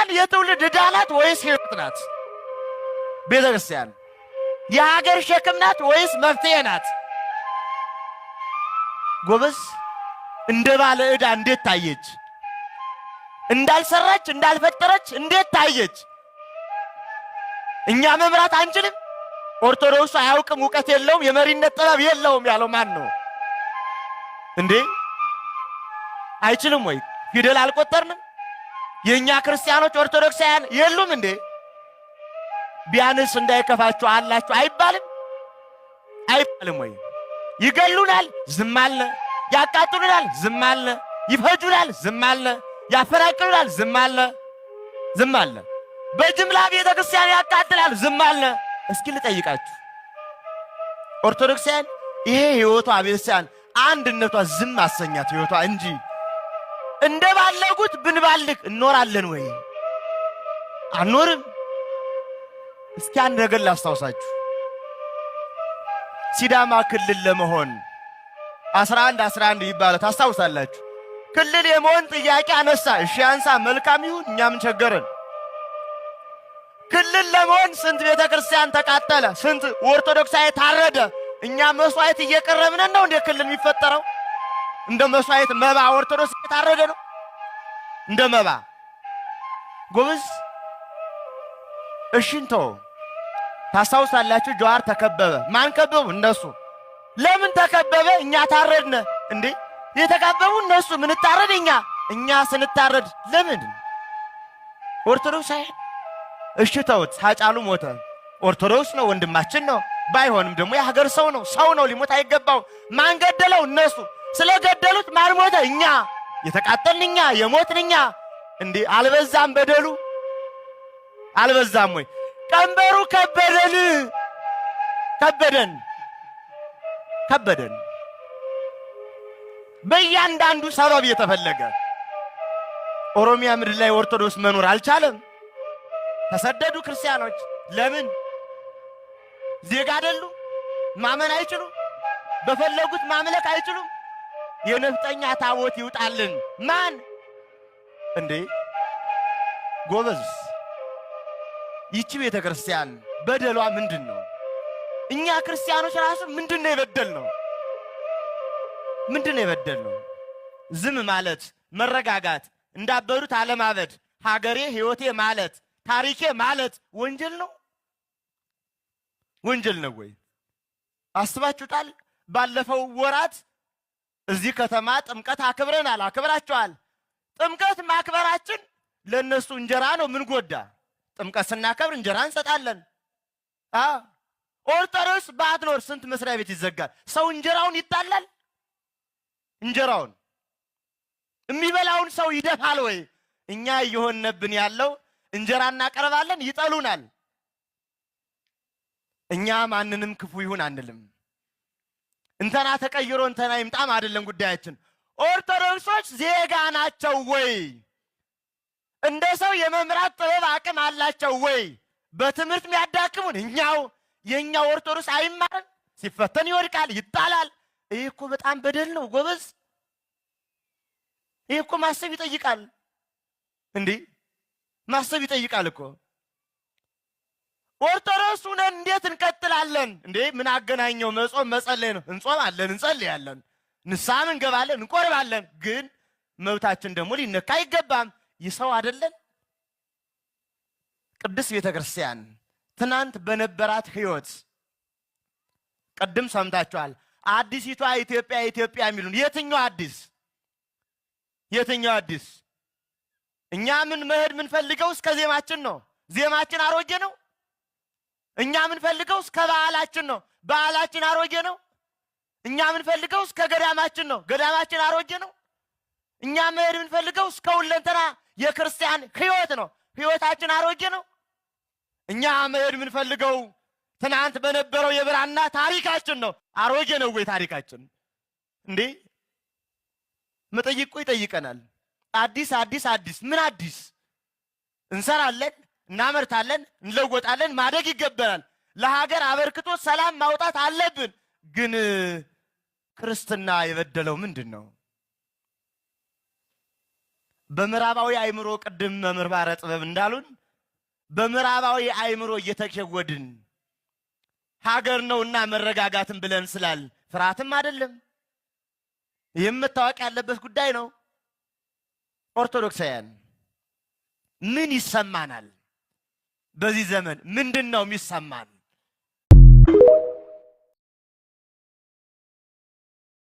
ክርስቲያን የትውልድ ዕዳ ናት ወይስ ሕይወት ናት? ቤተ ክርስቲያን የሀገር ሸክም ናት ወይስ መፍትሄ ናት? ጎበዝ፣ እንደ ባለ ዕዳ እንዴት ታየች? እንዳልሰራች እንዳልፈጠረች እንዴት ታየች? እኛ መምራት አንችልም? ኦርቶዶክሱ አያውቅም፣ እውቀት የለውም፣ የመሪነት ጥበብ የለውም ያለው ማን ነው እንዴ? አይችልም ወይ? ፊደል አልቆጠርንም? የእኛ ክርስቲያኖች ኦርቶዶክሳውያን የሉም እንዴ? ቢያንስ እንዳይከፋችሁ አላችሁ አይባልም? አይባልም ወይ? ይገሉናል፣ ዝም አልነ። ያቃጥሉናል፣ ዝም አልነ። ይፈጁናል፣ ዝም አልነ። ያፈናቅሉናል፣ ዝም አልነ። ዝም አልነ። በጅምላ ቤተ ክርስቲያን ያቃጥላል፣ ዝም አልነ። እስኪ ልጠይቃችሁ ኦርቶዶክሳውያን፣ ይሄ ሕይወቷ ቤተክርስቲያን አንድነቷ ዝም አሰኛት ሕይወቷ እንጂ እንደ ባለጉት ብንባልግ እኖራለን ወይ? አንኖርም። እስኪ አንድ ነገር ላስታውሳችሁ። ሲዳማ ክልል ለመሆን 11 11 ይባላል፣ ታስታውሳላችሁ። ክልል የመሆን ጥያቄ አነሳ። እሺ አንሳ፣ መልካም ይሁን፣ እኛ ምን ቸገረን? ክልል ለመሆን ስንት ቤተ ክርስቲያን ተቃጠለ? ስንት ኦርቶዶክሳዊ ታረደ? እኛ መስዋዕት እየቀረብን ነው እንደ ክልል የሚፈጠረው? እንደ መስዋዕት መባ ኦርቶዶክስ የታረደ ነው እንደ መባ። ጎበዝ፣ እሽንቶ ታስታውሳላችሁ። ጀዋር ተከበበ። ማን ከበቡ? እነሱ። ለምን ተከበበ? እኛ ታረድነ እንዴ? የተከበቡ እነሱ፣ ምንታረድ እኛ። እኛ ስንታረድ ለምን ኦርቶዶክስ? እሺ ተውት። ሃጫሉ ሞተ። ኦርቶዶክስ ነው፣ ወንድማችን ነው። ባይሆንም ደግሞ የሀገር ሰው ነው፣ ሰው ነው፣ ሊሞት አይገባው። ማን ገደለው? እነሱ። ስለገደሉት ማን ሞተ? እኛ። የተቃጠልን እኛ፣ የሞትን እኛ። እንዴ አልበዛም? በደሉ አልበዛም ወይ? ቀንበሩ ከበደን፣ ከበደን፣ ከበደን። በእያንዳንዱ ሰበብ እየተፈለገ ኦሮሚያ ምድር ላይ ኦርቶዶክስ መኖር አልቻለም። ተሰደዱ ክርስቲያኖች። ለምን? ዜጋ አይደሉም? ማመን አይችሉም? በፈለጉት ማምለክ አይችሉም? የነፍጠኛ ታቦት ይውጣልን። ማን እንዴ? ጎበዝ፣ ይቺ ቤተ ክርስቲያን በደሏ ምንድን ነው? እኛ ክርስቲያኖች ራሱ ምንድን ነው የበደል ነው? ምንድን ነው የበደል ነው? ዝም ማለት፣ መረጋጋት፣ እንዳበዱት አለማበድ፣ ሀገሬ ሕይወቴ ማለት፣ ታሪኬ ማለት ወንጀል ነው? ወንጀል ነው ወይ? አስባችሁታል? ባለፈው ወራት እዚህ ከተማ ጥምቀት አክብረናል፣ አክብራችኋል። ጥምቀት ማክበራችን ለእነሱ እንጀራ ነው። ምን ጎዳ? ጥምቀት ስናከብር እንጀራ እንሰጣለን። ኦርቶዶክስ ባትኖር ስንት መስሪያ ቤት ይዘጋል። ሰው እንጀራውን ይጣላል። እንጀራውን የሚበላውን ሰው ይደፋል ወይ? እኛ እየሆነብን ያለው እንጀራ እናቀርባለን፣ ይጠሉናል። እኛ ማንንም ክፉ ይሁን አንልም። እንተና ተቀይሮ እንተና ይምጣም አይደለም ጉዳያችን። ኦርቶዶክሶች ዜጋ ናቸው ወይ? እንደ ሰው የመምራት ጥበብ አቅም አላቸው ወይ? በትምህርት የሚያዳክሙን እኛው። የእኛው ኦርቶዶክስ አይማርም፣ ሲፈተን ይወድቃል፣ ይጣላል። ይህ እኮ በጣም በደል ነው ጎበዝ። ይህ እኮ ማሰብ ይጠይቃል። እንዴ ማሰብ ይጠይቃል እኮ። ኦርቶዶክስ ሁነን እንዴት እንቀጥላለን? እንዴ ምን አገናኘው? መጾም መጸለይ ነው። እንጾማለን፣ እንጸልያለን፣ ንስሐም እንገባለን፣ እንቆርባለን። ግን መብታችን ደግሞ ሊነካ አይገባም። ይህ ሰው አይደለን? ቅድስት ቤተ ክርስቲያን ትናንት በነበራት ሕይወት ቅድም ሰምታችኋል። አዲሲቷ ኢትዮጵያ ኢትዮጵያ የሚሉን የትኛው አዲስ? የትኛው አዲስ? እኛ ምን መሄድ የምንፈልገው እስከ ዜማችን ነው። ዜማችን አሮጌ ነው። እኛ የምንፈልገው እስከ በዓላችን ነው። በዓላችን አሮጌ ነው። እኛ የምንፈልገው እስከ ገዳማችን ነው። ገዳማችን አሮጌ ነው። እኛ መሄድ የምንፈልገው እስከ ሁለንተና የክርስቲያን ሕይወት ነው። ሕይወታችን አሮጌ ነው። እኛ መሄድ የምንፈልገው ትናንት በነበረው የብራና ታሪካችን ነው። አሮጌ ነው ወይ ታሪካችን? እንዴ መጠይቅ እኮ ይጠይቀናል። አዲስ አዲስ አዲስ ምን አዲስ? እንሰራለን፣ እናመርታለን፣ እንለወጣለን፣ ማደግ ይገባናል። ለሀገር አበርክቶ ሰላም ማውጣት አለብን። ግን ክርስትና የበደለው ምንድን ነው? በምዕራባዊ አእምሮ ቅድም መምህር ባረ ጥበብ እንዳሉን በምዕራባዊ አእምሮ እየተሸወድን ሀገር ነውና መረጋጋትን ብለን ስላል ፍርሃትም አይደለም። ይህም መታወቅ ያለበት ጉዳይ ነው። ኦርቶዶክሳውያን ምን ይሰማናል? በዚህ ዘመን ምንድን ነው የሚሰማን?